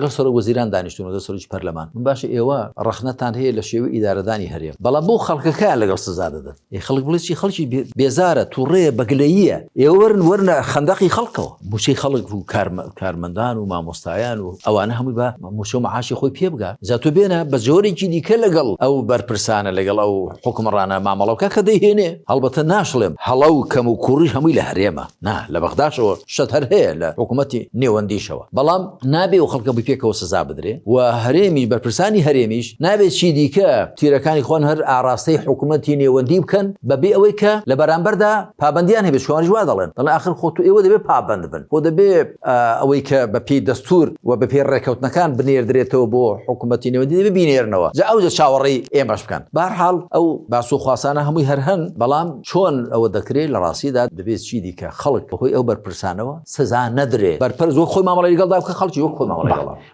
لەگەڵ سەرۆک وەزیران دانیشتوون لەگەڵ سەرۆکی پەرلەمان من باشە ئێوە ڕەخنەتان هەیە لە شێوەی ئیدارەدانی هەرێم بەڵام بۆ خەڵکەکەیان لەگەڵ سزا دەدەن ئێ خەڵک بڵێ چی خەڵکی بێزارە توڕەیە بەگلەییە ئێوە وەرن وەرنە خەندەقی خەڵکەوە موچەی خەڵک و کارمەندان و مامۆستایان و ئەوانە هەمووی بە موچە و معاشی خۆی پێ بگا جا تۆ بێنە بە جۆرێکی دیکە لەگەڵ ئەو بەرپرسانە لەگەڵ ئەو حوکمڕانە مامەڵە بکە کە دەیهێنێ هەڵبەتە ناشڵێم هەڵە و کەم و کوڕی هەمووی لە هەرێمە نا لە بەغداشەوە شت هەر هەیە لە حکوومەتی نێوەندیشەوە بەڵام نابێ و خەڵکە بوو پێکەوە سزا بدرێ و هەرێمی بەرپرسانی هەرێمیش نابێت چی دیکە تیرەکانی خۆن هەر ئاراستەی حکوومەتی نێوەندی بکەن بەبێ ئەوەی کە لە بەرامبەردا پابندیان هەبێت شوانیش وا دەڵێن دەڵێن ئاخر خۆ تو ئێوە دەبێت پابند بن خۆ دەبێ ئەوەی کە بە پێی دەستور و بە پێی ڕێکەوتنەکان بنێردرێتەوە بۆ حکوومەتی نێوەندی دەبێ بینێرنەوە جا ئەوجا چاوەڕێی ئێمەش بکەن بەهەرحاڵ ئەو باس و خواسانە هەمووی هەر هەن بەڵام چۆن ئەوە دەکرێت لە ڕاستیدا دەبێت چی دیکە خەڵک بەهۆی ئەو بەرپرسانەوە سزا نەدرێ بەرپرس وەک خۆی مامەڵەی لەگەڵدا بکە خەڵکی وەک خۆی مامەڵەی لەگەڵدا بکە.